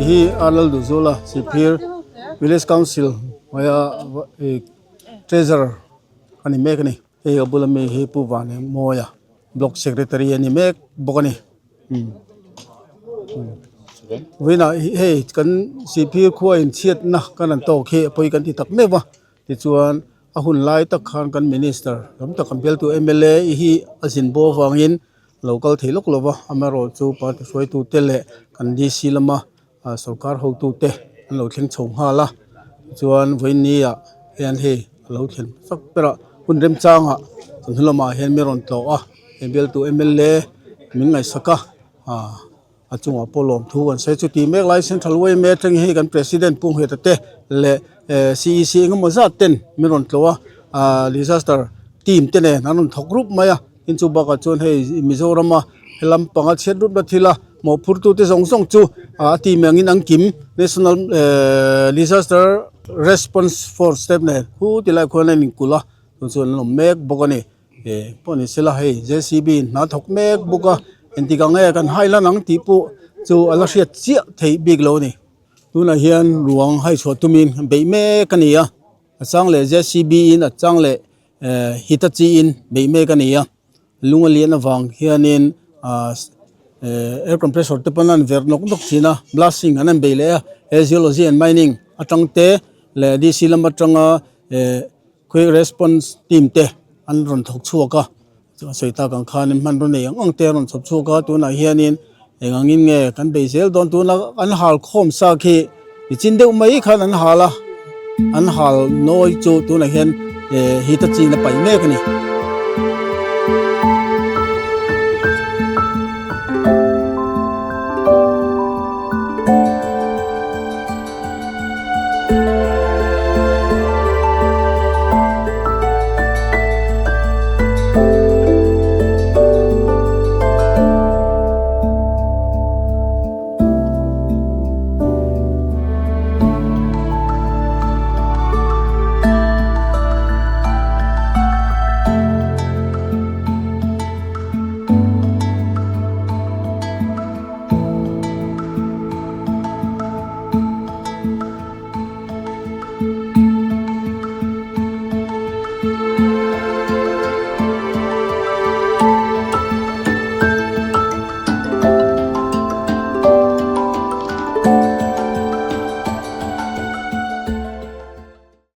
hi R Lalduhzula Sihphir Village Council hnuaia treasurer a ni mek a ni hei a bula mi hi Pu Vanengmawia block secretary a ni mek bawk a ni vawiinah hei kan Sihphir khua inchhiatna kan han tawk hi a pawi kan ti tak meuh va tichuan a hun lai tak khan kan minister tam tak kan bialtu mla hi a zin bawk avangin lo kal thei lawk lova amaherawhchu party hruaitute leh kan D_C lama sawrkar hotute an lo thleng chho nghal a tichuan vawiin ah hian hei a lo thlen fak ber a hun remchangah chawhnu lamah hian mi rawn tlawh a hei bialtu m_l_a min ngaihsak a ah a chungah pawh lawmthu an sawi chu tih mek lai central yma atangin hei kan president Pu Ngheta te leh eh C_E_C engemaw zat ten min rawn tlawh a ah disaster team te nen an rawn thawk rup mai a. Tin chu bakah chuan hei Mizorama helam panga chhiat rupna thila mawhphurtute zawng zawng chu a ti mai angin an kim National ehh Disaster Response Force te nen khu ti lai khuan a inkulh a chu chuan an awm mek bawk a ni eh pawh ni sela hei J C B in hna thawk mek bawk a engtik ang nge kan hai lan ang tih pawh chu a la hriat chiah theih bik lo a ni tunah hian ruang hai chhuah tumin beih mek a ni a a chang leh J C B in a chang leh. Eh Hitachi in beih mek a ni a lung a lian avang hianin ah eh air compressor te pawn an verh nawk nawk thin a blasting an han bei leh a he geology and mining atang te leh D_C lam atanga eh quick response team te an rawn thawk chhuak a a sawi tak ang khanin hmanraw nei ang ang te an rawn chhawp chhuak a tunah hianin eng angin nge kan bei zel dawn tuna an hal khawm sa khi nichin deuh mai khan an hal a an hal nawi chu tunah hian eh hitachi in a paih mek a ni.